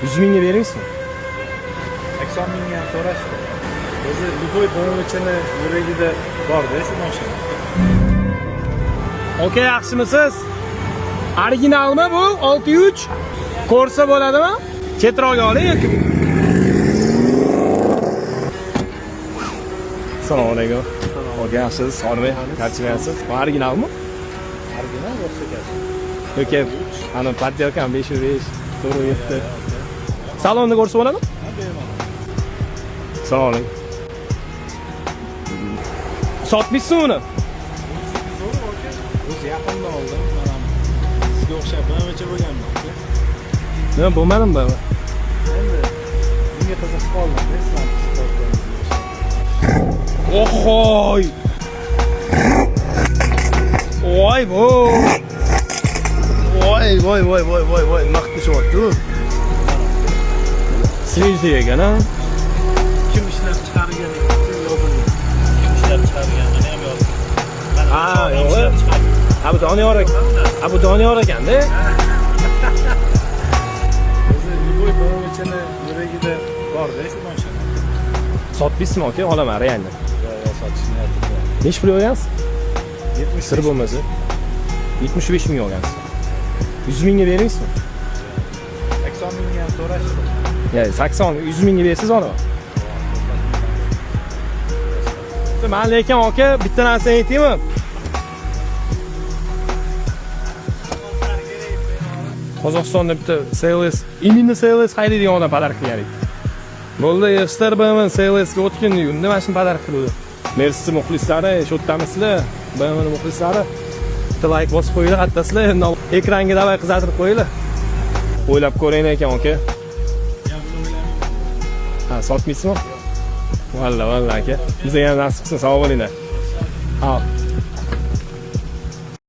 100 mingga bermaysizmi? 80 mingga ham so'rashdi. O'zi любой BMWchini yuragida borda shu mashina. Aka, yaxshimisiz? Originalmi bu? 6.3 ko'rsa bo'ladimi? Chetroqga oling yoki. Assalomu alaykum. Aka, yaxshisiz? Hormang, charchamayapsiz. Bu originalmi? Original bo'lsa kerak. Yoki ana подделка 505 407. Salonni ko'rsa bo'ladimi? Ha, bemalol. Assalomu alaykum. Sotmaysizmi uni? Zo'r aka. O'zi yaqinda oldim, mana sizga o'xshab BMWcha bo'lganman aka. Nima bo'lmadimi bu? Endi bunga qiziqib qoldim, sizlar qiziqib. Ohoy! Voy bu! Voy voy voy voy voy voy, nima qilib tashyapti u? Свежий ekan, ha? Kim ishlab chiqargan yozilgan. Kim ishlab chiqarganini ham yozilgan. Mana Ha, o'sha odam yo'q. ishlab chiqargan. Ha, bu Doniyor aka. Ha, bu Doniyor ekanda. O'zi любой BMWchini yuragida borda shu mashina. Sotmaysizmi aka? Olaman реально. Yo'q, sotish niyatim yo'q. Nechi pul olgansiz? 70. Sir bo'lmasa. 75 ming olgansiz. 100 mingga bermaysizmi? 80 mingga ham so'rashdi. Ya 80, 100 mingga bersangiz olaman. Man lekin aka bitta narsa aytaymi? Qozog'istonda bitta CLS, именно CLS haydaydigan odam подарок qilgan edi. Bo'ldi, yig'ishtir BMW CLS ga o'tgin, unda mana shuni подарок qiluvdi. Mercedes muxlislari, shu yerdamisizlar? BMW muxlislari. Bitta like bosib qo'yinglar, hattasizlar, endi ekranga давай qizartirib qo'yinglar. O'ylab ko'ring ekan aka. Ha, sotmaysizmi? Valla, valla aka. Bizga ham nasib qilsin, sog' bo'linglar. Ha.